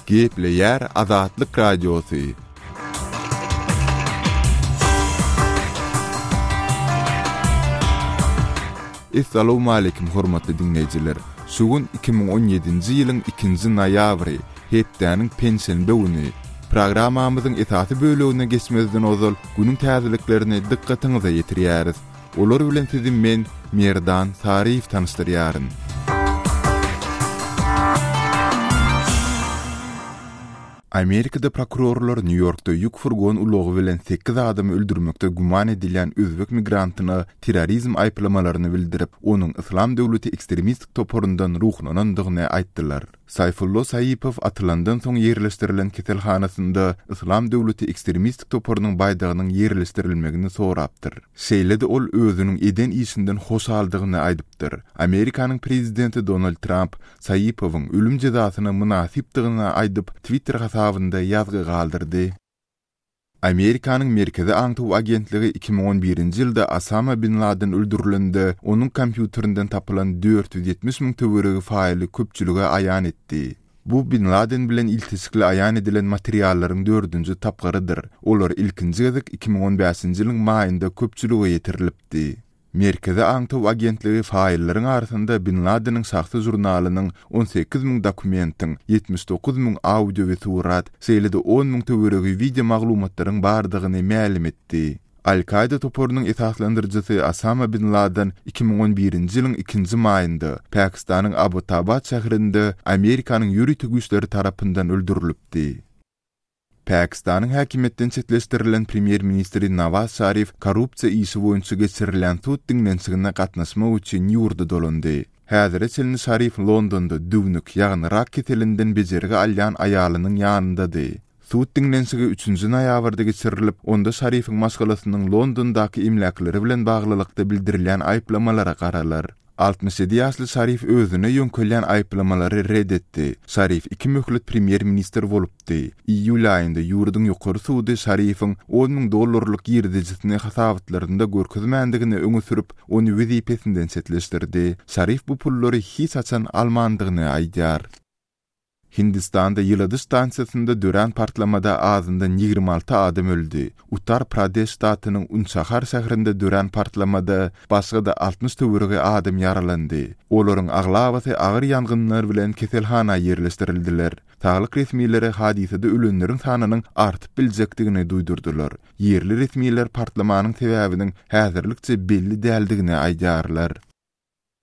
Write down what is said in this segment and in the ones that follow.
Gepleýär Azatlyk Radiosy. Essalawmaleýkim hormatly diňleýjiler! Şu gün 2017-nji ýylyň ikinji noýabry, hepdäniň penşenbe güni. Programmamyzyň esasy bölegine geçmezden ozal günüň täzeliklerini dykgatyňyza ýetirýäris. Olar bilen sizi men, Merdan Saryýew tanyşdyrýaryn. Amerikada prokurorlar Nýu-Ýorkda ýük furgon ulagy bilen sekiz adamy öldürmekde güman edilýän özbek migrantyna terrorizm aýyplamalaryny bildirip, onuň Yslam döwleti ekstremistik toparyndan ruhlanandygyny aýtdylar. Saýfullo Saýipow atylandan soň ýerleşdirilen keselhanasynda Yslam döwleti ekstremistik toparynyň baýdagynyň ýerleşdirilmegini sorapdyr. Şeýle-de ol özüniň eden işinden hoşaldygyny aýdypdyr. Amerikanyň prezidenti Donald Tramp Saýipowyň ölüm jezasyna mynasypdygyny aýdyp, Twitter hasabynda ýazgy galdyrdy. Amerikanyň Merkezi aňtaw agentligi 2011-nji ýylda Osama bin Laden öldürilende, onuň kompýuterinden tapylan 470 müň töweregi faýly köpçülige aýan etdi. Bu bin Laden bilen ilteşikli aýan edilen materiallaryň dördünji tapgyrydyr. Olar ilkinji gezek 2015-nji ýylyň maýynda köpçülige ýetirilipdi. Merkezi aňtaw agentligi faýllaryň arasynda bin Ladeniň şahsy žurnalynyň, 18 müň dokumentiň, 79 müň audio we surat, şeýle-de on müň töweregi wideo maglumatlaryň bardygyny mälim etdi. Al-Kaýda toparynyň esaslandyryjysy Osama bin Laden 2011-nji ýylyň ikinji maýynda Pakistanyň Abbottabad şäherinde Amerikanyň ýörite güýçleri tarapyndan öldürilipdi. Pakistanyň häkimiýetden çetleşdirilen premýer-ministri Nawaz Şarif korrupsiýa işi boýunça geçirilýän sud diňlenişigine gatnaşmak üçin ýurda dolandy. Häzire çenli Şarif Londonda düwnük, ýagny rak keselinden bejergi alýan aýalynyň ýanyndady. Sud diňlenişigi üçünji noýabrda geçirilip, onda Şarifiň maşgalasynyň Londondaky emläkleri bilen baglylykda bildirilýän aýyplamalara garalar. 67 ýaşly Şarif özüne ýöňkelýän aýyplamalary red etdi. Şarif iki möhlet premýer-ministr bolupdy. Iýul aýynda ýurduň ýokary sudy Şarifiň on müň dollarlyk girdejisini hasabatlarynda görkezmändigini öňe sürüp, ony wezipesinden çetleşdirdi. Şarif bu pullary hiç haçan almandygyny aýdýar. Hindistanda ýyladyş stansiýasynda dörän partlamada azyndan 26 adam öldi. Uttar Pradeş ştatynyň Unçahar şäherinde dörän partlamada başga-da 60 töweregi adam ýaralandy. Olaryň aglabasy agyr ýangynlar bilen keselhana ýerleşdirildiler. Saglyk resmileri hadysada ölenleriň sanynyň artyp biljekdigini duýdurdylar. Ýerli resmiler partlamanyň sebäbiniň häzirlikçe belli däldigini aýdýarlar.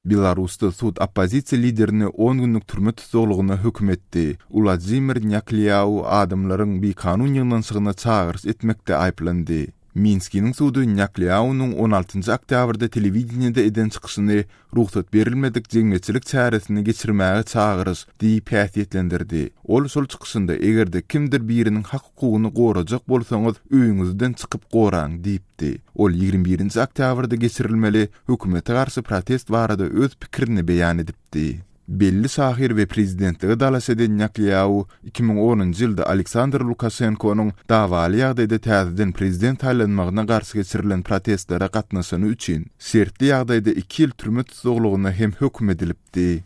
Belarusda sud oppozisiýa liderini on günlük türme tussaglygyna höküm etdi. Uladzimir Nýaklýau adamlaryň bikanun ýygnanyşygyna çagyryş etmekde aýyplandy. Minskiniň sudy Nýaklýaunyň on altynjy oktýabrda telewideniýede eden çykyşyny rugsat berilmedik jemgyýetçilik çäresini geçirmäge çagyryş diýip häsiýetlendirdi. Ol şol çykyşynda eger-de kimdir biriniň hak-hukugyny gorajak bolsaňyz, öýüňizden çykyp goraň diýipdi. Ol ýigrimi birinji oktýabrda geçirilmeli hökümete garşy protest barada öz pikirini beýan edipdi. Belli şahyr we prezidentlige dalaş eden Nýaklýau 2010-njy ýylda Aleksandr Lukaşenkonyň dawaly ýagdaýda täzeden prezident saýlanmagyna garşy geçirilen protestlere gatnaşany üçin şertli ýagdaýda iki ýyl türme tussaglygyna hem höküm edilipdi.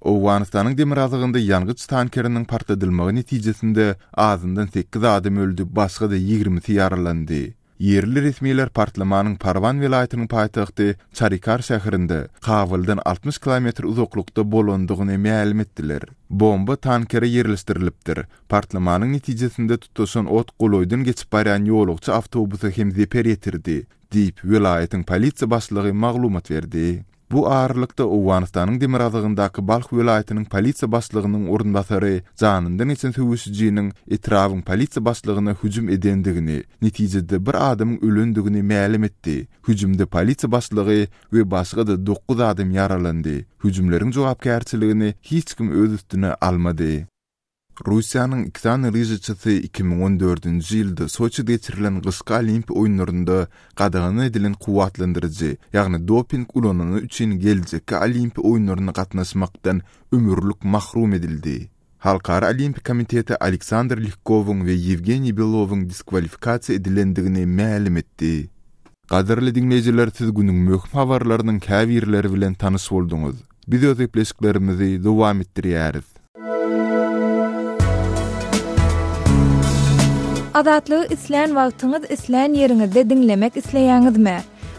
Owganystanyň demirgazygynda ýangyç tankeriniň partladylmagy netijesinde azyndan sekiz adam öldi, başga-da ýigrimisi ýaralandy. Ýerli resmiler partlamanyň Parwan welaýatynyň paýtagty Çarikar şäherinde, Kabuldan 60 kilometr uzaklykda bolandygyny mälim etdiler. Bomba tankere ýerleşdirilipdir. Partlamanyň netijesinde tutaşan ot golaýdan geçip barýan ýolagçy awtobusa hem zeper ýetirdi, diýip, welaýatyň polisiýa başlygy maglumat berdi. Bu aralykda, Owganystanyň demirgazygyndaky Balh welaýatynyň polisiýa başlygynyň orunbasary janyndan geçen söweşijiniň etrabyň polisiýa başlygyna hüjüm edendigini, netijede bir adamyň ölendigini mälim etdi. Hüjümde polisiýa başlygy we başga-da dokuz adam ýaralandy. Hüjümleriň jogapkärçiligini hiç kim öz üstüne almady. Russiýanyň iki sany lyžaçysy 2014-nji ýylda Soçide geçirilen gyşky Olimpiýa oýunlarynda gadagan edilen kuwwatlandyryjy, ýagny doping ulanany üçin geljekki Olimpiýa oýunlaryna gatnaşmakdan ömürlik mahrum edildi. Halkara Olimpiýa komiteti Aleksandr Legkowyň we Ýewgeniý Belowyň diskwalifikasiýa edilendigini mälim etdi. Gadyrly diňleýjiler siz günüň möhüm habarlarynyň käbirleri bilen tanyş bolduňyz. Biz öz gepleşiklerimizi dowam etdirýäris. Azatlygy islän wagtyňyz, islän ýeriňizde diňlemek isleýäňizmi?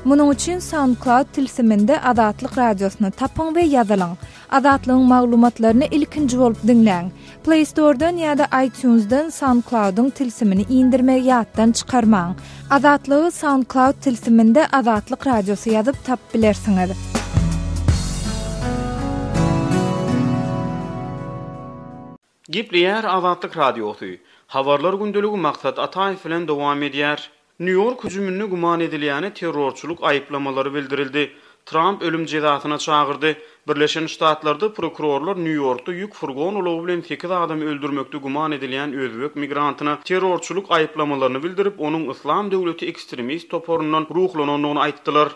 Munuň üçin SoundCloud tilsiminde Azatlyk Radiosyny tapyň we ýazylyň. Azatlygyň maglumatlaryny ilkinji bolup diňläň. Play Store-dan ýa-da iTunes-dan SoundCloud-yň tilsimini indirmegi ýatdan çykarmaň. Azatlygy SoundCloud tilsiminde Azatlyk Radiosy ýazyp tapyp bilersiňiz. Gepleýär Azatlyk Radiosy. Habarlar gündeligi Maksat Ataýew bilen dowam edýär. Nýu-Ýork hüjüminde güman edilýäne terrorçylyk aýyplamalary bildirildi. Tramp ölüm jezasyna çagyrdy. Birleşen Ştatlarda prokurorlar Nýu-Ýorkda ýük furgon ulagy bilen sekiz adamy öldürmekde güman edilýän özbek migrantyna terrorçylyk aýyplamalaryny bildirip, onuň Yslam döwleti ekstremist toparyndan ruhlanandygyny aýtdylar.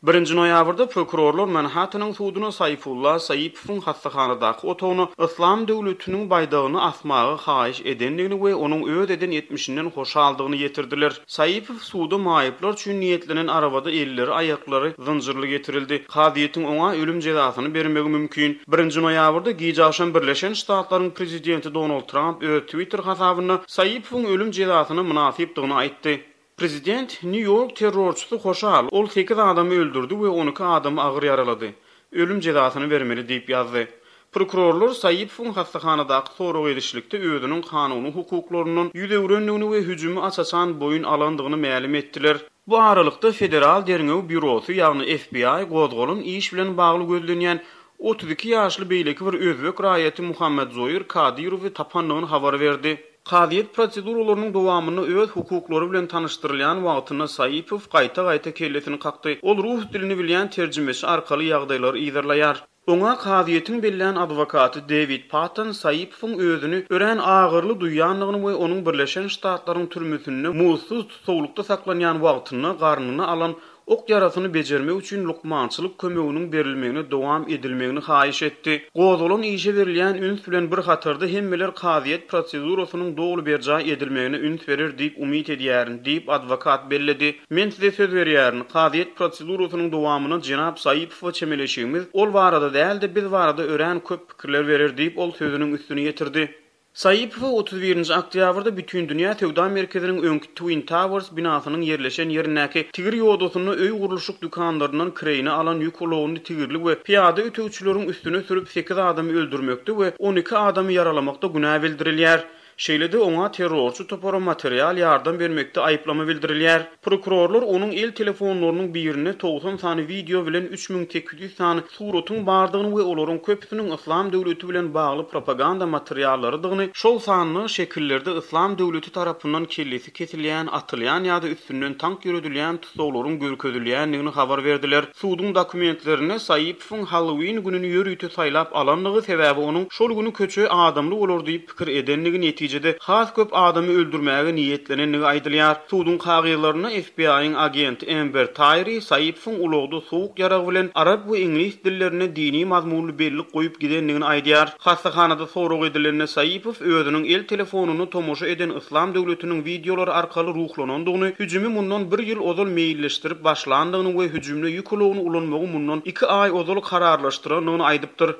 Birinji noýabrda prokurorlar Manhattanyň suduna Saýfulla Saipowyň hassahanadaky otagyna Yslam döwletiniň baýdagyny asmagy haýyş edendigini we onuň öz eden etmişinden hoşaldygyny ýetirdiler. Saipow suda maýyplar üçin niýetlenen arabada elleri-aýaklary zynjyrly getirildi. Kazyýetiň oňa ölüm jezasyny bermegi mümkin. Birinji noýabrda gije agşam Birleşen Ştatlaryň prezidenti Donald Tramp öz Twitter hasabynda Saipowyň ölüm jezasyna mynasypdygyny aýtdy. Prezident, Nýu-Ýork terrorçysy hoşal, ol sekiz adamy öldürdi we 12 adamy agyr ýaralady. Ölüm jezasyny bermeli diýip ýazdy. Prokurorlar Saipowyň hassahanadaky sorag edişlikde özüniň kanuny hukuklaryndan ýüz öwrendigini we hüjümi aç-açan boýun alandygyny mälim etdiler. Bu aralykda, Federal derňew býurosy, ýagny FBI gozgalan iş bilen bagly gözlenýän 32 ýaşly beýleki bir özbek raýaty Muhammadzoir Kadyrowy tapandygyny habar berdi. Kazyýet proseduralarynyň dowamynda öz hukuklary bilen tanyşdyrylýan wagtynda Saipow gaýta-gaýta kellesini kakdy. Ol rus dilini bilýän terjimeçi arkaly ýagdaýlary yzarlaýar. Oňa kazyýetiň bellän adwokaty Dewid Patton Saipowyň özüni örän agyryly duýýandygyny we onuň Birleşen Ştatlaryň türmesinde muzdsuz tussaglykda saklanýan wagtynda garnyna alan ok ýarasyny bejermek üçin lukmançylyk kömeginiň berilmegine dowam edilmegini haýyş etdi. Gozgalan işe berilýän üns bilen bir hatarda hemmeler kazyýet prosedurasynyň doly berjaý edilmegine üns berer diýip umyt edýärin, diýip, adwokat belledi. Men size söz berýärin, kazyýet prosedurasynyň dowamynda jenap Saipowa çemeleşigimiz ol barada däl-de, biz barada örän köp pikirler berer diýip, ol sözüniň üstüni ýetirdi. Saipowa 31-nji oktýabrda Bütindünýä söwda merkeziniň öňki Twin Towers binasynyň ýerleşen ýerindäki tigir ýodasynda öý gurluşyk dükanlaryndan kireýine alan ýük ulagyny tigirli we pyýada ötegçileriň üstüne sürüp sekiz adamy öldürmekde we 12 adamy ýaralamakda günä bildirilýär. Şeýle-de oňa terrorçy topara material ýardam bermekde aýyplama bildirilýär. Prokurorlar onuň el telefonlarynyň birinde 90 sany wideo bilen 3800 sany suratyň bardygyny we olaryň köpüsiniň Yslam döwleti bilen bagly propaganda materiallarydygyny, şol sanda şekillerde Yslam döwleti tarapyndan kellesi kesilýän, atylýan ýa-da üstünden tank ýöredilýän tussaglaryň görkezilýändigini habar berdiler. Suduň dokumentlerinde Saipowyň Halloween gününi ýörite saýlap alandygy, sebäbi onuň şol güni köçe adamly bolar diýip pikir edendigi, netijede has köp adamy öldürmäge niýetlenendigi aýdylýar. Suduň kagyzlarynda FBI-iň agenti Ember Taýri Saipowyň ulagda sowuk ýarag bilen arap we iňlis dillerinde dini mazmunly bellik goýup gidendigini aýdýar. Hassahanada sorag edilende Saipow özüniň el telefonynda tomaşa eden Yslam döwletiniň wideolary arkaly ruhlanandygyny, hüjümi mundan bir ýyl ozal meýilleşdirip başlandygyny we hüjümde ýük ulagyny ulanmagy mundan iki aý ozal kararlaşdyrandygyny aýdypdyr.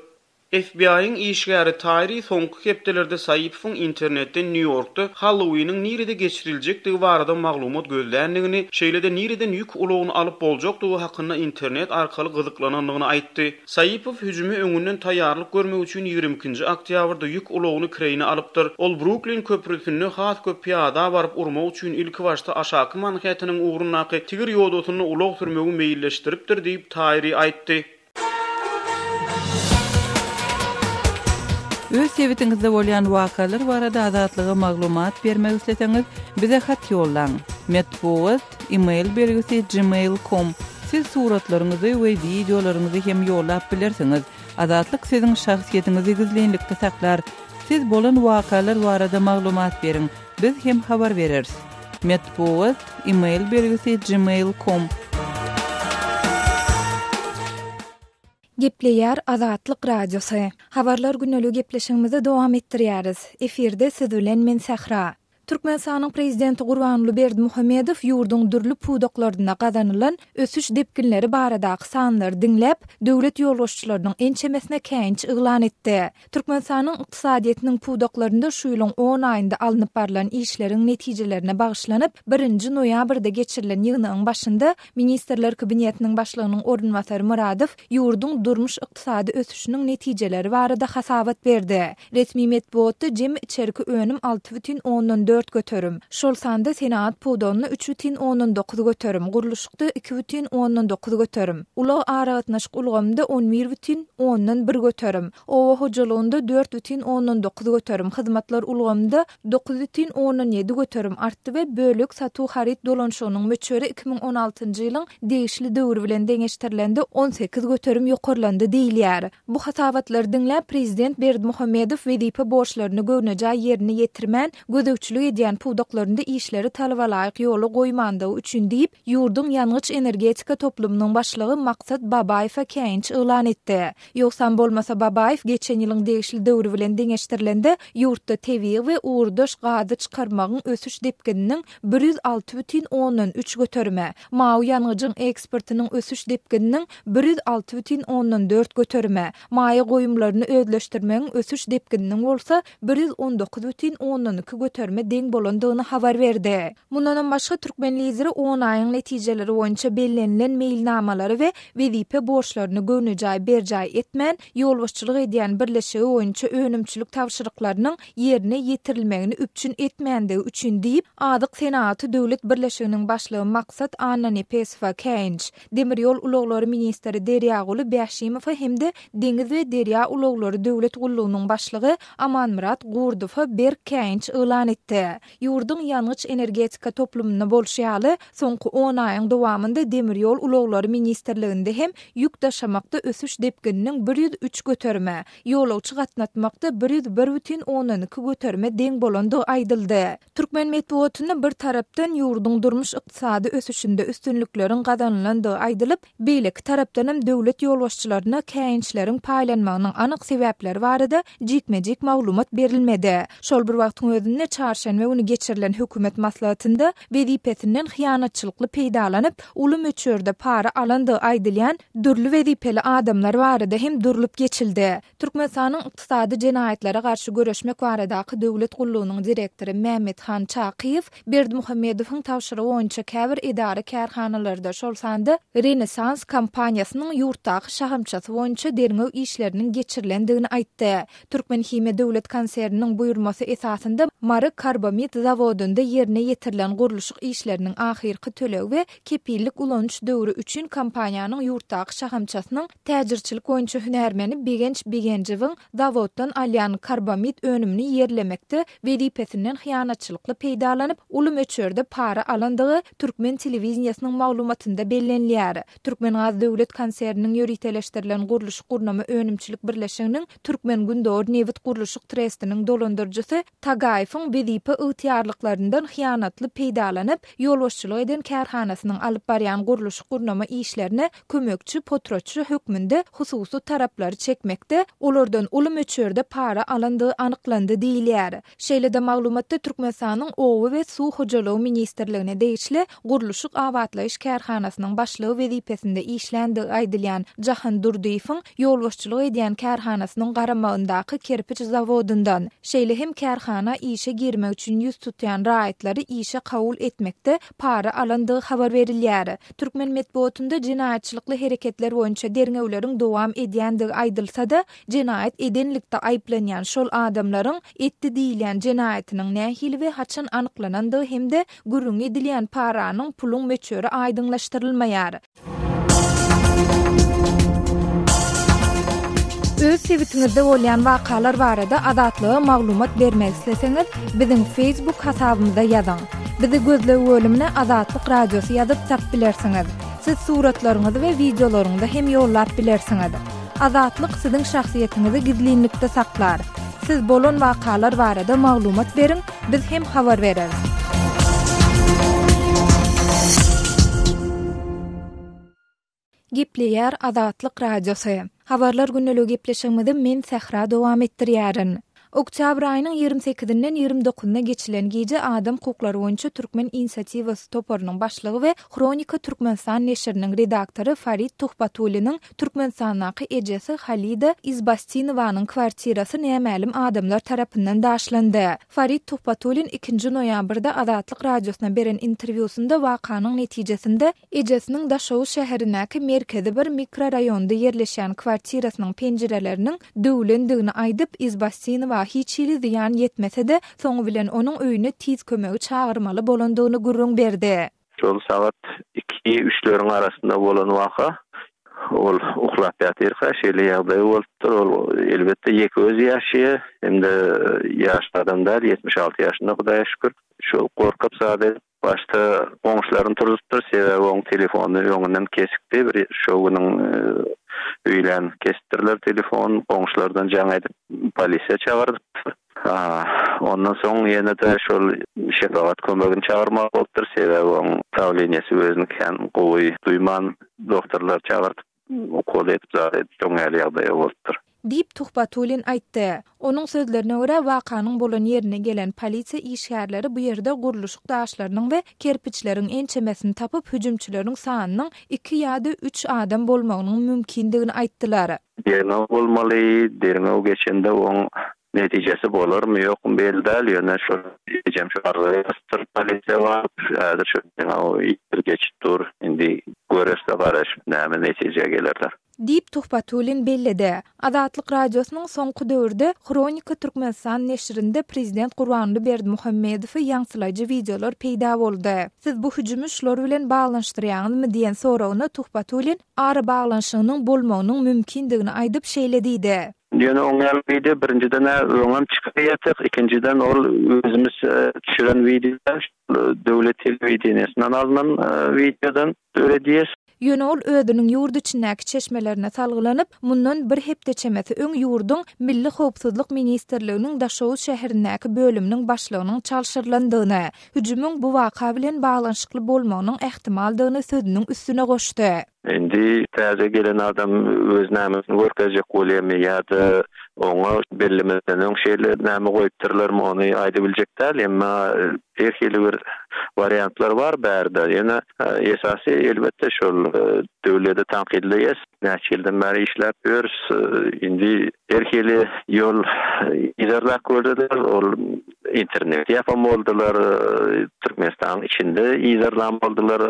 FBI-iň işgäri Taýri soňky hepdelerde Saipowyň internetden Nýu-Ýorkda Hallowiniň nirede geçiriljekdigi barada maglumat gözländigini, şeýle-de nireden ýük ulagyny alyp boljakdygy hakynda internet arkaly gyzyklanandygyny aýtdy. Saipow hüjüme öňünden taýýarlyk görmek üçin ýigrimi ikinji oktýabrda ýük ulagyny kireýine alypdyr. Ol Bruklin köprüsinde has köp pyýada baryp urmak üçin ilkibaşda Aşaky Manhetteniň ugrundaky tigir ýodasynda ulag sürmegi meýilleşdiripdir diýip, Taýri aýtdy. Öz sebitiňizde bolýan wakalar barada Azatlyga maglumat bermek isleseňiz, bize hat ýollaň. Metbugat, e-mail belgisi gmail com. Siz suratlaryňyzy we wideolaryňyzy hem ýollap bilersiňiz. Azatlyk siziň şahsyýetiňizi gizlinlikde saklar. Siz bolan wakalar barada maglumat beriň, biz hem habar bereris. Metbugat, e-mail belgisi gmail com. Gepleýär Azatlyk Radiosy. Habarlar gündeligi gepleşigimizi dowam etdirýäris. Efirde siz bilen men Sähra. Türkmenistanyň Prezidenti Gurbanguly Berdimuhamedow ýurduň dürli pudaklarynda gazanylan ösüş depginleri baradaky sanlary diňläp, döwlet ýolbaşçylarynyň ençemesine käýinç yglan etdi. Türkmenistanyň ykdysadyýetiniň pudaklarynda şu ýylyň on aýynda alnyp barlan işleriň netijelerine bagyşlanyp, birinji noýabrda geçirilen ýygnagyň başynda Ministrler Kabinetiniň Başlygynyň orunbasary Myradow ýurduň durmuş-ykdysady ösüşiniň netijeleri barada hasabat berdi. Resmi metbugatda jemi içerki önüm 6,4 göterim, şol sanda senagat pudagynda 3,9 göterim, gurluşykda 2,9 göterim, ulag-aragatnaşyk ulgamynda 11,1 göterim, oba hojalygynda 4,9 göterim, hyzmatlar ulgamynda 9,7 göterim artdy we bölek satuw haryt dolanyşygynyň möçberi 2016-njy ýylyň degişli döwri bilen deňeşdirilende 18 göterim ýokarlandy diýilýär. Bu hasabatlary diňläp, prezident Berdimuhamedow wezipe borçlaryny göwnejaý ýerine ýetirmän, gözegçilik edýän pudaklarynda işleri talabalaýyk ýola goýmandygy üçin diýip, ýurduň ýangyç-energetika toplumynyň başlygy Maksat Babaýewe käýinç yglan etdi. Ýogsam bolmasa Babaýew geçen ýylyň degişli döwri bilen deňeşdirilende, ýurtda tebigy we ugurdaş gazy çykarmagyň ösüş depgininiň 106,3 göterime, mawy ýangyjyň eksportynyň ösüş depgininiň 106,4 göterime, maýa goýumlaryny özleşdirmegiň ösüş depgininiň bolsa 119,2 göterime deň bolandygyny habar berdi. Mundanam başga, türkmen Lideri on aýyň netijeleri boýunça bellenilen meýilnamalary we wezipe borçlaryny göwnejaý berjaý etmän, ýolbaşçylyk edýän birleşigi boýunça önümçilik tabşyryklarynyň ýerine ýetirilmegini üpjün etmändigi üçin diýip, Azyk senagaty döwlet birleşiginiň başlygy Maksat Annanepesowa käýinç, Demir ýol ulaglary ministri Derýaguly Bäşimowa hem-de Deňiz we derýa ulaglary döwlet gullugynyň başlygy Amanmyrat Gurdowa berk käýinç yglan etdi. Ýurduň ýangyç-energetika toplumynda bolşy ýaly, soňky on aýyň dowamynda Demir ýol ulaglary ministrliginde hem ýük daşamakda ösüş depgininiň 103 göterime, ýolagçy gatnatmakda 101,2 göterime deň bolandygy aýdyldy. Türkmen metbugatynda bir tarapdan ýurduň durmuş-ykdysady ösüşinde üstünlikleriň gazanylandygy aýdylyp, beýleki tarapdanam döwlet ýolbaşçylaryna käýinçleriň paýlanmagynyň anyk sebäpleri barada jikme-jik maglumat berilmedi. Şol bir wagtyň özünde çarşenbe güni geçirilen hökümet maslahatynda wezipesinden hyýanatçylykly peýdalanyp, uly möçberde para alandygy aýdylýan dürli wezipeli adamlar barada hem durlup geçildi. Türkmenistanyň Ykdysady jenaýatlara garşy göreşmek baradaky döwlet gullugynyň direktory Mämmethan Çakyýew Berdimuhamedowyň tabşyrygy boýunça käbir edara-kärhanalarda, şol sanda Renessans kompaniýasynyň ýurtdaky şahamçasy boýunça derňew işleriniň geçirilendigini aýtdy. Türkmenhimiýa döwlet konserniniň buýurmasy esasynda Mary karbamid zawodynda ýerine ýetirilen gurluşyk işleriniň ahyrky tölegi we kepillik ulanyş döwri üçin kompaniýanyň ýurtdaky şahamçasynyň täjirçilik boýunça hünärmeni Begenç Begenjowyň zawoddan alýan karbamid önümini ýerlemekde wezipesinden hyýanatçylykly peýdalanyp, uly möçberde para alandygy türkmen telewideniýesiniň maglumatynda bellenilýär. Türkmengaz döwlet konserniniň ýöriteleşdirilen gurluşyk-gurnama önümçilik birleşiginiň Türkmengündogar nebit gurluşyk trestiniň dolandyryjysy Tagaýewiň wezipe ygtyýarlyklaryndan hyýanatly peýdalanyp, ýolbaşçylyk eden kärhanasynyň alyp barýan gurluşyk-gurnama işlerine kömekçi potratçy hökmünde hususy taraplary çekmekde, olardan uly möçberde para alandygy anyklandy diýilýär. Şeýle-de maglumatda Türkmenistanyň Oba we suw hojalygy ministrligine degişli gurluşyk-abatlaýyş kärhanasynyň başlygy wezipesinde işländigi aýdylýan Jahan Durdyýewiň ýolbaşçylyk edýän kärhanasynyň garamagyndaky kerpiç zawodyndan, şeýle hem kärhana işe girmek üçin ýüz tutýan raýatlary işe kabul etmekde para alandygy habar berilýär. Türkmen metbugatynda jenaýatçylykly hereketler boýunça derňewleriň dowam edýändigi aýdylsa-da, jenaýat edenlikde aýyplanýan şol adamlaryň etdi diýilýän jenaýatynyň nähili we haçan anyklanandygy hem-de gürrüňi edilýän paranyň puluň möçberi aýdyňlaşdyrylmaýar. Öz sebitiňizde bolýan wakalar barada Azatlyga maglumat bermek isleseňiz, biziň Facebook hasabymyza ýazyň. Bizi gözleg bölümine Azatlyk Radiosy ýazyp tapyp bilersiňiz. Siz suratlaryňyzy we wideolaryňyzy hem ýollap bilersiňiz. Azatlyk siziň şahsyýetiňizi gizlinlikde saklar. Siz bolan wakalar barada maglumat beriň, biz hem habar bereris. Gepleýär Azatlyk Radiosy. Habarlar gündeligi gepleşigimizi men Sähra dowam etdirýärin. Oktýabr aýynyň 20 sekizinden 20 dokuzyna geçilen gije Adam hukuklary boýunça Türkmen inisiatiwasy toparynyň başlygy we Hronika Türkmenistan neşiriniň redaktory Farid Tuhbatulliniň Türkmenistandaky ejesi Halida Izbastinowanyň kwartirasy nämälim adamlar tarapyndan daşlandy. Farid Tuhbatullin ikinji noýabrda Azatlyk Radiosyna beren interwýusynda wakanyň netijesinde ejesiniň Daşoguz şäherindäki merkezi bir mikroraýonda ýerleşýän kwartirasynyň penjireleriniň döwlendigini aýdyp, Izbastinowa hiç hili zyýan ýetmese-de, soňy bilen onuň öýüne tiz kömegi çagyrmaly bolandygyny gürrüň berdi. Şol sagat iki-üçleriň arasynda bolan waka. Ol uklap ýatyrka şeýle ýagdaý bolupdyr. Ol elbetde ýeke özi ýaşaýar. Hem-de ýaşly adam däl, 76 ýaşynda Hudaýa şükür. Şol gorkup zat edip başda goňşularyny turuzupdyr. Sebäbi oň telefony öňünden kesikdi. Bir şo günüň öýlän kesipdirler telefon. Goňşulardan jaň edip polisiýa çagyrdypdyr. Ondan soň ýene-de şol şepagat kömegini çagyrmaly bolupdyr, sebäbi oň dawleniýesi özüni kän gowy duýman, dogtorlary çagyrtyp, ukol edip zat edip şoň ýaly ýagdaýa bolupdyr. Diýip, Tuhbatullin aýtdy. Onuň sözlerine görä, wakanyň bolan ýerine gelen polisiýa işgärleri bu ýerde gurluşyk daşlarynyň we kerpiçleriň ençemesini tapyp, hüjümçileriň sanynyň iki ýa-da üç adam bolmagynyň mümkindigini aýtdylar. Derňew bolmaly, derňew geçende oň netijesi bolarmy ýokmy belli däl, ýöne şol ejem şu arza ýazypdyr polisiýa baryp, häzir şu derňew işleri geçip dur, indi göresde garaşyp näme netijä gelerler. Diýip, Tuhbatullin belledi. Azatlyk Radiosynyň soňky döwürde Hronika Türkmenistan neşirinde prezident Gurbanguly Berdimuhamedowy ýaňsylaýjy wideolar peýda boldy. Siz bu hüjümi şular bilen baglanyşdyrýaňyzmy diýen soragyna Tuhbatullin arabaglanyşygynyň bolmagynyň mümkindigini aýdyp, şeýle diýdi. Ýöne oň ýaly wideo birinjiden-ä öňem çykaýardyk, ikinjiden ol özümiz düşüren wideo däl, şol döwlet telewideniýesinden alnan wideodan döredýäs. Ýöne ol özüniň ýurt içindäki çeşmelerine salgylanyp, mundan bir hepde çemesi öň ýurduň Milli howpsuzlyk ministrliginiň Daşoguz şäherindäki bölüminiň başlygynyň çalşyrylandygyny, hüjümiň bu waka bilen baglanyşykly bolmagynyň ähtimaldygyny sözüniň üstüne goşdy. Indi täze gelen adam öz nämesini görkezjek bolýarmy ýa-da oňa bellemezden öň şeýle näme goýupdyrlarmy ony aýdybiljek däl, emma her hili bir wariantlar bar bärde. Ýöne esasy elbetde şol döwledi tankytlaýas. Näçe ýyldan bäri işläp ýörüs. Indi her hili ýol yzarlap gördüler. Ol Interneti ýapan boldular, Türkmenistanyň içinde yzarlan boldular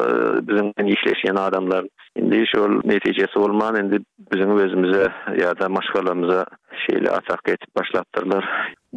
biziň bilen işleşýän adamlar. Indi şol netijesi bolman indi biziň özümize ýa-da maşgalamyza şeýle ataka etip başlapdyrlar.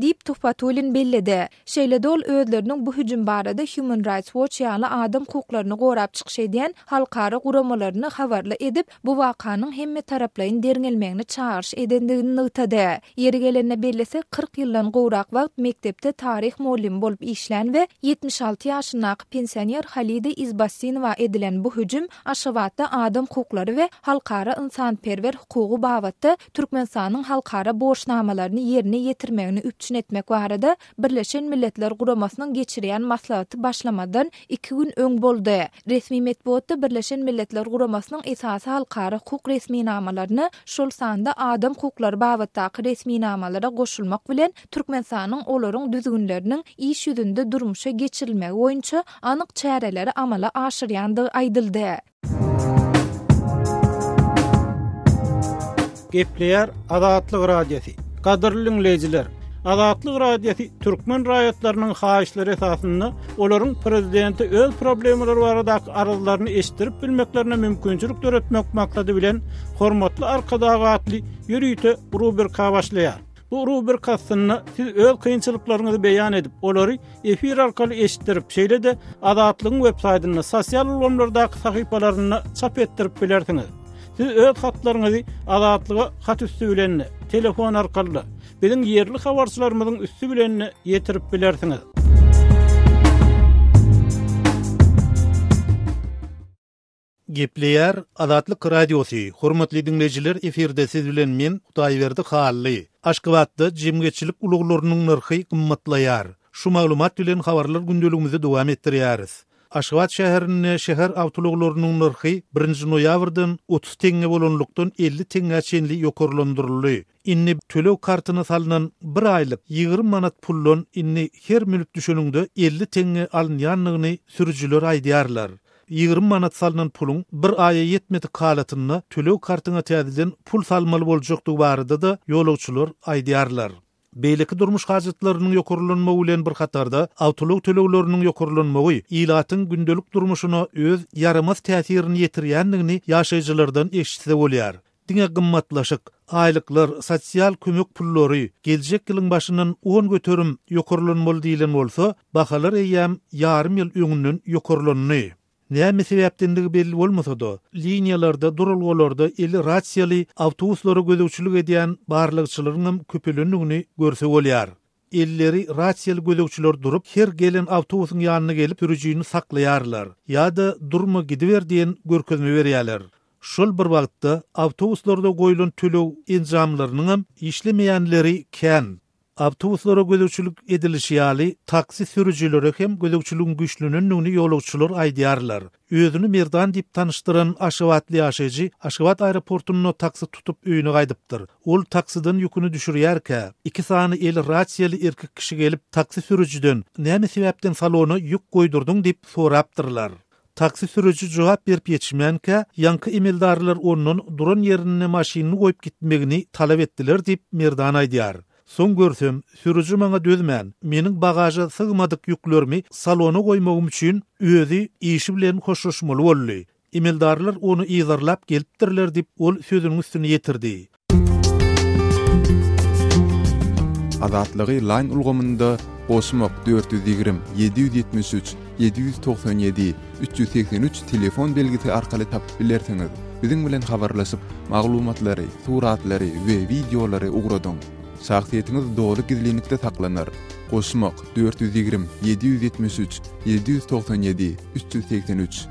Diýip, Tuhbatullin belledi. Şeýle-de ol özleriniň bu hüjüm barada Human Rights Watch ýaly adam hukuklaryny gorap çykyş edýän halkara guramalaryny habarly edip, bu wakanyň hemmetaraplaýyn derňelmegini çagyryş edendigini nygtady. Ýeri gelende bellesek, 40 ýyldan gowrak wagt mekdepde taryh mugallymy bolup işlän we 76 ýaşyndaky pensioner Halida Izbasinowa edilen bu hüjüm Aşgabatda adam hukuklary we halkara ynsanperwer hukugy babatda Türkmenistanyň halkara borçnamalaryny ýerine ýetirmegini üpjün etmek barada Birleşen Milletler Guramasynyň geçirýän maslahaty başlamazdan iki gün öň boldy. Resmi metbugatda Birleşen Milletler Guramasynyň esasy halkara hukuk resminamalaryna, şol sanda adam hukuklary babatdaky resminamalara goşulmak bilen, Türkmenistanyň olaryň düzgünleriniň iş ýüzünde durmuşa geçirilmegi boýunça anyk çäreleri amala aşyrýandygy aýdyldy. Gepleýär Azatlyk Radiosy. Gadyrly diňleýjiler, Azatlyk Radiosy türkmen raýatlarynyň haýyşlary esasynda olaryň prezidente öz problemalary baradaky arzlaryny eşitdirip bilmeklerine mümkinçilik döretmek maksady bilen Hormatly Arkadag atly ýörite rubrika başlaýar. Bu rubrika astynda siz öz kynçylyklaryňyzy beýan edip, olary efir arkaly eşitdirip, şeýle-de Azatlygyň web-saýtynda, sosial ulgamlardaky sahypalarynda çap etdirip bilersiňiz. Siz öz hatlaryňyzy Azatlyga hat üsti bilen-de, telefon arkaly-da, biziň ýerli habarçylarymyzyň üsti bilen-de ýetirip bilersiňiz. Gepleýär Azatlyk Radiosy, Hormatly diňleýjiler efirde siz bilen men Hudaýberdi Hally. Aşgabatda jemgyýetçilik ulaglarynyň nyrhy gymmatlaýar. Şu maglumat bilen habarlar gündeligimizi dowam etdirýäris. Aşgabat şäherinde şäher awtoulaglarynyň nyrhy birinji noýabrdan 30 teňňe bolanlykdan 50 teňňä çenli ýokarlandyryldy. Indi töleg kartyna salnan bir aýlyk 20 manat puldan indi her münüp düşeniňde 50 teňňe alynýandygyny sürüjiler aýdýarlar. 20 manat salnan puluň bir aýa ýetmedik halatynda töleg kartyňa täzeden pul salmaly boljakdygy barada-da ýolagçylar aýdýarlar. Beýleki durmuş hajatlarynyň ýokarlanmagy bilen bir hatarda, awtoulag tölegleriniň ýokarlanmagy ilatyň gündelik durmuşyna öz ýaramaz täsirini ýetirýändigini ýaşaýjylardan eşitse bolýar. Diňe gymmatlaşyk, aýlyklar, sosial kömek pullary geljek ýylyň başyndan 10% ýokarlanmaly diýlen bolsa, bahalar eýýäm ýarym ýyl öňünden ýokarlandy. Näme sebäpdendigi belli bolmasa-da, liniýalarda, duralgalarda eli rasiýaly awtobuslara gözegçilik edýän barlagçylaryňam köpelendigini görse bolýar. Elleri rasiýaly gözegçiler durup, her gelen awtobusyň ýanyna gelip sürüjini saklaýarlar ýa-da durma gidiber diýen görkezme berýärler. Şol bir wagtda, awtobuslarda goýlan töleg enjamlarynyňam işlemeýänleri kän. Awtobuslara gözegçilik edilişi ýaly, taksi sürüjilere hem gözegçiligiň güýçlenendigini ýolagçylar aýdýarlar. Özüni Merdan diýip tanyşdyran aşgabatly ýaşaýjy Aşgabat aeroportunda taksi tutup öýüne gaýdypdyr. Ol taksiden ýüküni düşürýärkä, iki sany eli rasiýaly erkek kişi gelip, taksi sürüjiden, Näme sebäpden salona ýük goýdurdyň diýip sorapdyrlar. Taksi sürüji jogap berip ýetişmänkä, ýaňky emeldarlar ondan duran ýerinde maşynyny goýup gitmegini talap etdiler diýip, Merdan aýdýar. Soň görsem, sürüji maňa dözmän, meniň bagaža sygmadyk ýüklerimi salona goýmagym üçin özi işi bilen hoşlaşmaly boldy. Emeldarlar ony yzarlap gelipdirler diýip, ol sözüniň üstüni ýetirdi. Azatlygy Line ulgamynda goşmak 420 773 797 383 telefon belgisi arkaly tapyp bilersiňiz. Biziň bilen habarlaşyp, maglumatlary, suratlary we wideolary ugradyň. Şahsyýetiňiz doly gizlinlikde saklanar. Goşmak 420 773 797 383.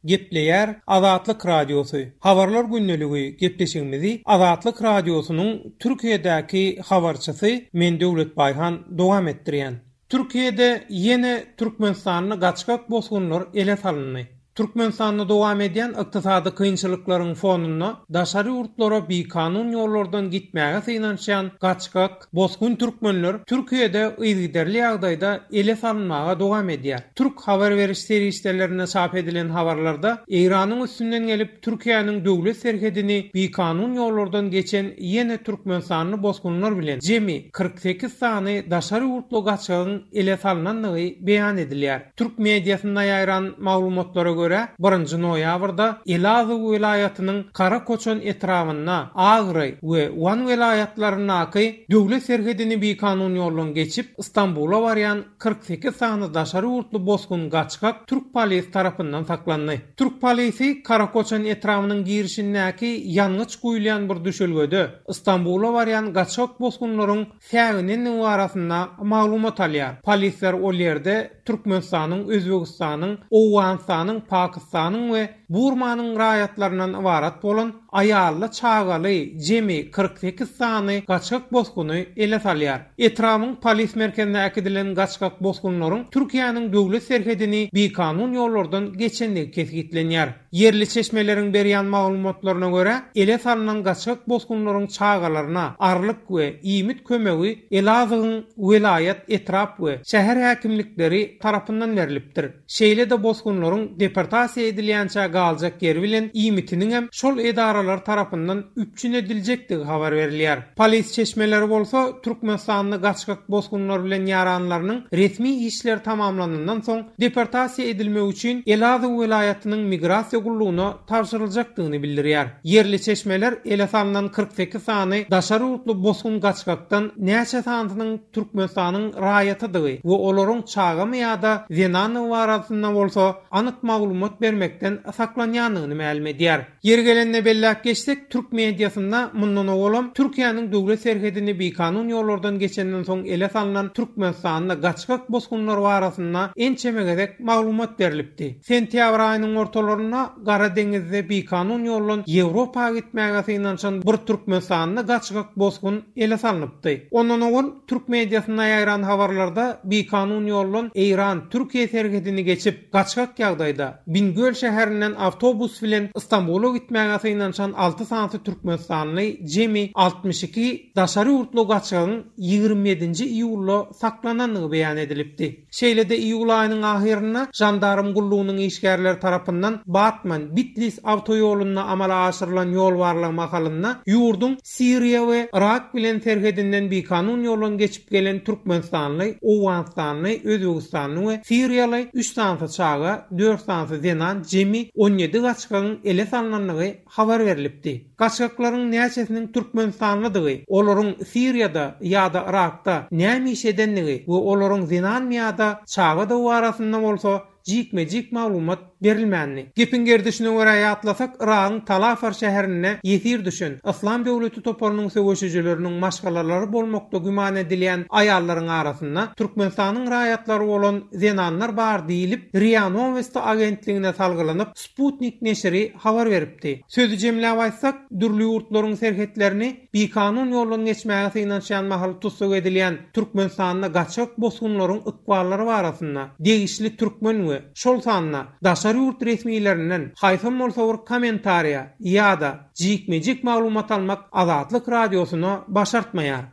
Gepleýär Azatlyk Radiosy, Habarlar gündeligi gepleşigimizi Azatlyk Radiosynyň Türkiýedäki habarçysy men Döwlet Baýhan dowam etdirýän. Türkiýede ýene türkmenistanly gaçgak bosgunlar ele salyndy. Türkmenistanda dowam edýän ykdysady kynçylyklaryň fonunda daşary ýurtlara bikanun ýollardan gitmäge synanyşýan gaçgak, bosgun türkmenler Türkiýede yzygiderli ýagdaýda ele salynmaga dowam edýär. Türk habar beriş serişdelerinde çap edilen habarlarda Eýranyň üstünden gelip Türkiýäniň döwlet serhedini bikanun ýollardan geçen ýene türkmenistanly bosgunlar bilen jemi 48 sany daşary ýurtly gaçgagyň ele salnandygy beýan edilýär. Türk mediasynda ýaýran maglumatlara görä, birinji noýabrda Elazyg welaýatynyň Karakoçan etrabynda Agry we Wan welaýatlaryndaky döwlet serhedini bikanun ýoldan geçip, Stambula barýan 48 sany daşary ýurtly bosgun gaçgak türk polisi tarapyndan saklandy. Türk polisi Karakoçan etrabynyň girişindäki ýangyç guýulýan bir düşelgede Stambula barýan gaçgak bosgunlaryň säginendigi barasynda maglumat alýar. Polisler ol ýerde Türkmenistanyň, Özbegistanyň, Owganystanyň, Pakistanyň we Burmanyň raýatlaryndan ybarat bolan aýally-çagaly jemi 48 sany gaçgak bosguny ele salýar. Etrabyň polis merkezine äkidilen gaçgak bosgunlaryň Türkiýäniň döwlet serhedini bikanun ýollardan geçendigi kesgitlenýär. Ýerli çeşmeleriň berýän maglumatlaryna görä, ele salnan gaçgak bosgunlaryň çagalaryna arlyk we iýmit kömegi Elazygyň welaýat, etrap we şäher häkimlikleri tarapyndan berlipdir. Şeýle-de bosgunlaryň deportasiýa edilýänçä galjak ýeri bilen iýmitiniňem şol edaralar tarapyndan üpjün ediljekdigi habar berilýär. Polis çeşmeleri bolsa türkmenistanly gaçgak bosgunlar bilen ýaranlarynyň resmi işleri tamamlanandan soň deportasiýa edilmegi üçin Elazyg welaýatynyň migrasiýa gullugyna tabşyryljakdygyny bildirýär. Ýerli çeşmeler ele salnan 48 sany daşary ýurtly bosgun gaçgakdan näçe sanysynyň Türkmenistanyň raýatydygy we olaryň çagamy ýa-da zenandygy barasynda bolsa anyk maglumat bermekden saklanýar. saklanýandygyny mälim edýär. Ýeri gelende belläp geçsek, türk mediasynda mundan owalam Türkiýäniň döwlet serhedini bikanun ýollardan geçenden soň ele salnan türkmenistanly gaçgak bosgunlar barasynda ençeme gezek maglumat berlipdi. Sentýabr aýynyň ortalarynda Gara deňizde bikanun ýoldan Ýewropa gitmäge synanyşan bir türkmenistanly gaçgak bosgun ele salnypdy. Ondan owal türk mediasynda ýaýran habarlarda bikanun ýoldan Eýran-Türkiýe serhedini geçip, gaçgak ýagdaýda Bingöl şäherinden awtobus bilen Stambula gitmäge synanyşan alty sanysy türkmenistanly jemi 62 daşary ýurtly gaçgagyň 27-nji iýulda saklanandygy beýan edilipdi. Şeýle-de iýul aýynyň ahyrynda žandarm gullugynyň işgärleri tarapyndan Batman, Bitlis awtoýolunda amala aşyrylan ýol barlagy mahalynda ýurduň Siriýa we Yrak bilen serhedinden bikanun ýoldan geçip gelen türkmenistanly, owganystanly, özbegistanly we siriýaly üç sanysy çaga, dört sanysy zenan jemi 17 gaçgagyň ele salnandygy habar berlipdi. Gaçgaklaryň näçesiniň türkmenistanlydygy, olaryň Siriýada ýa-da Yrakda näme iş edendigi we olaryň zenanmy ýa-da çagadygy barasynda bolsa jikme-jik maglumat berilmändi. Gepiň gerdişine görä ýatlasak, Yragyň Talafar şäherinde ýesir düşen Yslam döwleti toparynyň söweşijileriniň maşgalalary bolmakda güman edilýän aýallaryň arasynda Türkmenistanyň raýatlary bolan zenanlar bar diýlip, RIA Nowosti agentligine salgylanyp, Sputnik neşiri habar beripdi. Sözi jemläp aýtsak, dürli ýurtlaryň serhetlerini bikanun ýoldan geçmäge synanyşýan mahaly tussag edilýän Türkmenistanda gaçak bosgunlaryň ykballary barasynda degişli türkmen we şol sanda daşary ýurt resmilerinden haýsam bolsa bir kommentariýa ýa-da jikme-jik maglumat almak Azatlyk Radiosyna başartmaýar.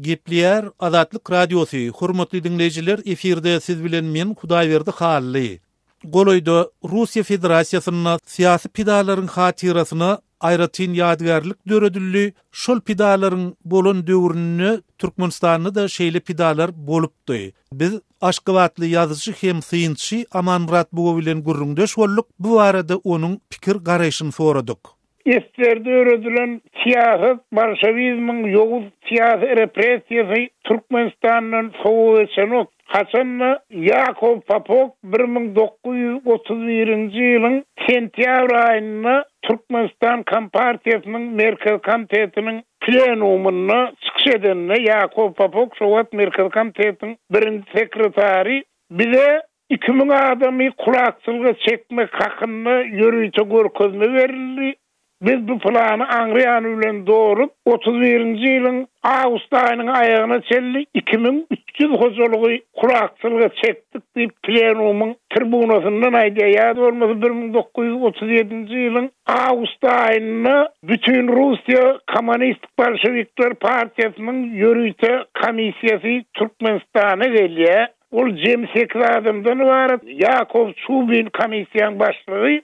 Gepleýär Azatlyk Radiosy, Hormatly diňleýjiler, efirde siz bilen men Hudaýberdi Hally. Golaýda Russiýa Federasiýasynda syýasy pidalaryň hatyrasyna aýratyn ýadygärlik döredildi. Şol pidalaryň bolan döwründe Türkmenistanda-da şeýle pidalar bolupdy. Biz aşgabatly ýazyjy hem synçy Amanmyrat Buga bilen gürrüňdeş bolduk, bu barada onuň pikir-garaýşyny soradyk. Eserde döredilen syýasat bolşewizmiň ýowuz syýasy repressiýasy Türkmenistandan sowa geçenok. Haçan-da Ýakow Popok 1931-nji ýylyň sentýabr aýynda Türkmenistan Kompartiýasynyň Merkezi Komitetiniň plenumynda çykyş edende, Ýakow Popok şo wagt Merkezi Komitetiň birinji sekretary, bize 2000 adamy kulakçylyga çekmek hakynda ýörite görkezme berildi. Biz bu plany aňry ýany bilen dolup, 31-nji ýylyň awgust aýynyň aýagyna çenli 2300 hojalygy kulakçylyga çekdik diýip, plenumyň tribunasyndan aýdýar. Ýa-da bolmasa 1937-nji ýylyň awgust aýynda Bütinrussiýa Kommunistik bolşewikler partiýasynyň ýörite komissiýasy Türkmenistana gelýär. Ol jemi sekiz adamdan ybarat. Ýakow Çubin komissiýanyň başlygy.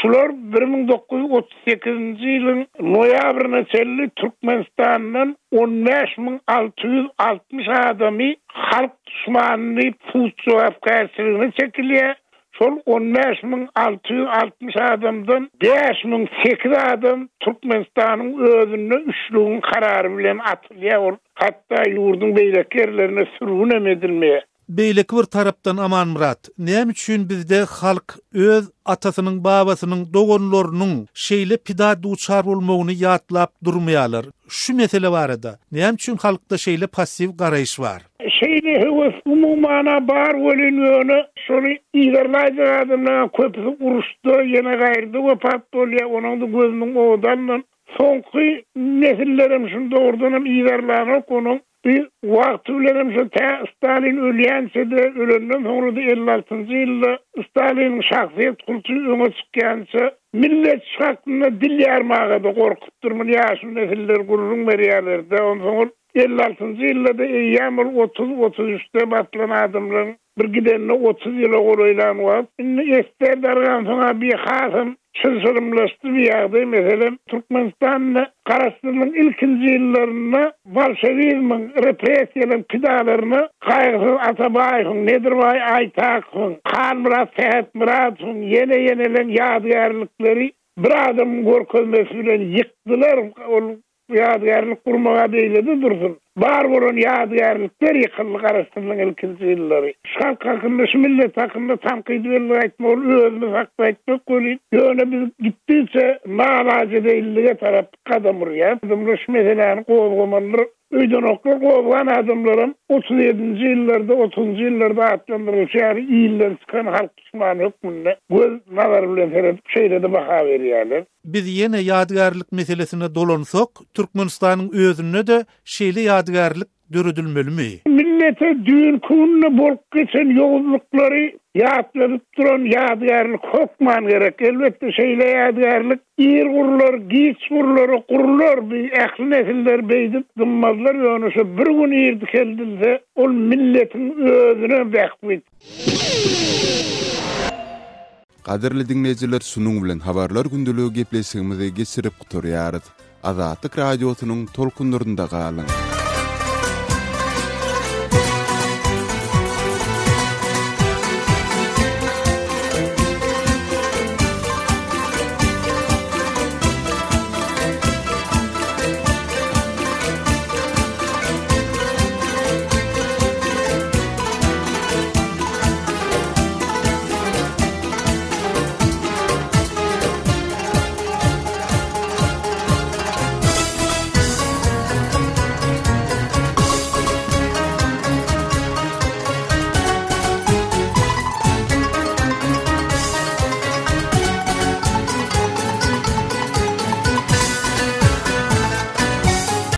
Şular 1938-nji ýylyň noýabryna çenli Türkmenistandan 15 660 adamy halk duşmany diýip sud jogapkärçiligine çekilýär. Şol 15 660 adamdan 5008 adam Türkmenistanyň özünde üçlügiň karary bilen atylýar. Ol hatda ýurduň beýleki ýerlerine sürgün hem edilmeýär. Beýleki bir tarapdan Amanmyrat, näme üçin bizde halk öz atasynyň, babasynyň, doganlarynyň şeýle pida duçar bolmagyny ýatlap durmaýarlar? Şu mesele barada näme üçin halkda şeýle passiw garaýyş bar? Şeýle höwes umuman-a bar welin ýöne şony yzarlaýjak adamlaryň köpüsi uruşda ýene gaýryda wepat bolýar, onuň-da gözüniň ody alnan. Soňky nesillerem şuny dogrudanam yzarlanok onuň bi wagty bilenem şo tä Stalin ölýänçe-de ölenden soňra-da 56-njy ýylda Staliniň şahsyýet kulty öňe çykýança millet şu hakynda dil ýarmaga-da gorkupdyr muny ýaşuly nesiller gürrüň berýärler-de onsoň ol 56-njy ýylda-da eýýäm ol otuz, 33-de basylan adamlaryň bir gidenine 30 ýyla golaýlan wagt. Indi esger dargansoň-a bi hasam çylşyrymlaşdy bu ýagdaý. Meselem, Türkmenistanda Garaşsyzlygyň ilkinji ýyllarynda bolşewizmiň repressiýalaryň pidalaryna Gaýgysyz Atabaýewiň, Nedirbaý Aýtakowyň, Halmyrat Sähetmyradowyň, ýene-ýeneleň ýadygärlikleri bir adamyň görkezmesi bilen ýykdylar. Ol. Ýadygärlik gurmaga beýle-de dursun. Bar bolan ýadygärlikler ýykyldy Garaşsyzlygyň ilkinji ýyllary. Şu halk hakynda, şu millet hakynda tankydy bellik aýtmak ol özümiz hakda aýtmak welin, ýöne biz gitdigiçe nalajedeýinlige tarap gadam urýas. Adamlar şu meseläni gozgamalydyr öýdenoklar. Gozgan adamlaram 37-nji ýyllarda, otuzynjy ýyllarda atlandyrylyşy ýaly ilden çykan halk duşmany hökmünde göz nazary bilen seredip şeýle-de baha berýärler. Biz ýene ýadygärlik meselesine dolansak, Türkmenistanyň özünde-de şeýle ýadygärlik döredilmelimi? Millete düýnki günde bolup geçen ýowuzlyklary ýatladyp duran ýadygärlik hökman gerek. Elbetde, şeýle ýadygärlik ir gurlar, giç gurlar, gurlar, bi ähli nesiller beýdip dymmazlar, ýöne şo bir gün ir dikeldilse, ol milletiň özüne bähbit. Gadyrly diňleýjiler şunuň bilen habarlar gündeligi gepleşigimizi geçirip gutarýarys. Azatlyk Radiosynyň tolkunlarynda galyň.